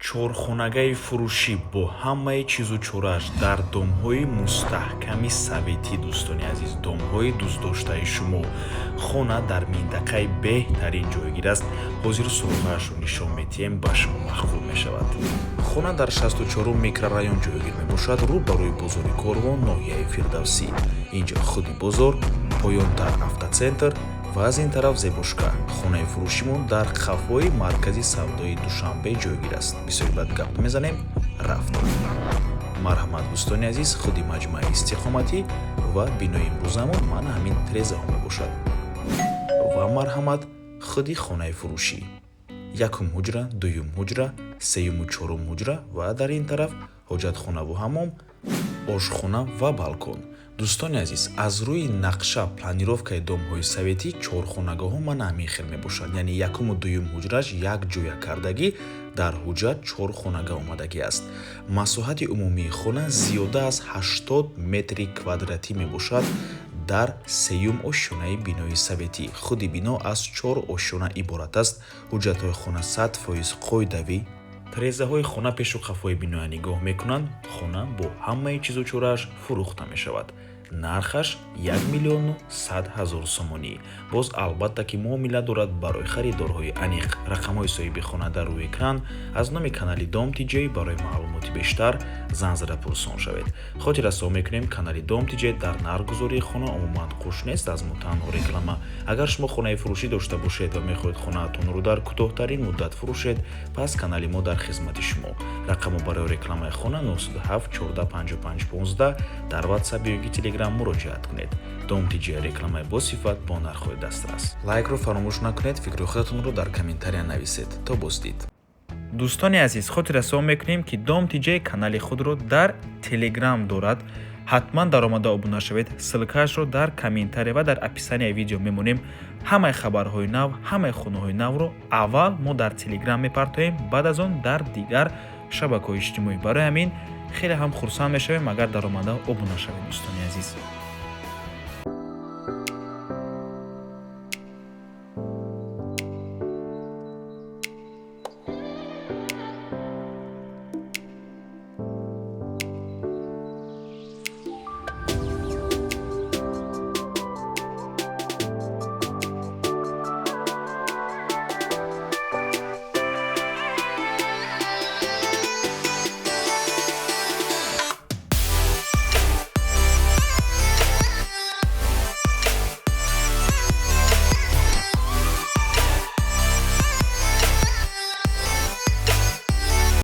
Чорхонагаи фурӯшӣ бо ҳамаи чизу чорааш дар домҳои мустаҳками советӣ. Дӯстони азиз, домҳои дӯстдоштаи шумо. Хона дар минтақаи беҳтарин ҷойгир аст. Ҳозир суроғаашро нишон метиҳем, ба шумо маъқул мешавад. Хона дар 64-ум микрорайон ҷойгир мебошад, рӯ ба рӯи бозори Корвон, ноҳияи Фирдавсӣ. Инҷо худи бозор, поёнтар автоцентр ва аз ин тараф Зебошка. Хонаи фурӯшимон дар қафои маркази савдои Душанбе ҷойгир аст. Бисёри баъд гап мезанем, рафтем. Марҳамат, дӯстони азиз, худи маҷмӯаи истиқоматӣ ва бинои имрӯзамон мана ҳамин трезаҳо мебошад. Ва марҳамат, худи хонаи фурӯшӣ: якум ҳуҷра, дуюм ҳуҷра, сеюму чорум ҳуҷра ва дар ин тараф ҳоҷатхонаву ҳаммом, ошхона ва балкон. Дӯстони азиз, аз рӯи нақша, планировкаи домҳои советӣ чорхонагоҳҳо мана ҳамин хел мебошад, яъне якуму дуюм ҳуҷрааш як ҷоя кардагӣ, дар ҳуҷра чор хонага омадагӣ аст. Масоҳати умумии хона зиёда аз 80 метри квадратӣ мебошад. Дар сеюм ошёнаи бинои советӣ. Худи бино аз чор ошёна иборат аст. Ҳуҷҷатҳои хона 100% қоидавӣ. Трезаҳои хона пешу қафои биноя нигоҳ мекунанд. Хона бо ҳамаи чизу чорааш фурӯхта мешавад. Нархаш 1 100 000 сомонӣ. Боз, албатта, ки муомила дорад. Барои харидорҳои аниқ рақамҳои соҳиби хона дар рӯи экран. Аз номи канали Дом Тиҷей барои маълумоти бештар занг зада пурсон шавед. Хотиррасон мекунем, канали Дом Тиҷей дар нархгузории хона умуман қуш нест, аз мо танҳо реклама. Агар шумо хонаи фурӯшӣ дошта бошед ва мехоҳед хонаатонро дар кӯтоҳтарин муддат фурӯшед, пас канали мо дар хизмати шумо. Рақамо барои рекламаи хона 97 14 55 15, дар Ватсап ё ки Телеграм муроҷиат кунед. Дом Тиҷей: рекламаи босифат бо нархҳои дастрас. Лайкро фаромӯш накунед, фикри худатонро дар комментария нависед. То боздид. Дӯстони азиз, хотиррасон мекунем, ки Дом Тиҷей канали худро дар Телеграм дорад. Ҳатман даромада обуна шавед. Ссылкаашро дар комментария ва дар описанияи видео мемонем. Ҳамаи хабарҳои нав, ҳамаи хонаҳои навро аввал мо дар Телеграм мепартоем, баъд аз он дар дигар шабакаҳои иҷтимоӣ. Барои ҳамин хеле ҳам хурсанд мешавем, агар даромада обуна шавед, дӯстони азиз.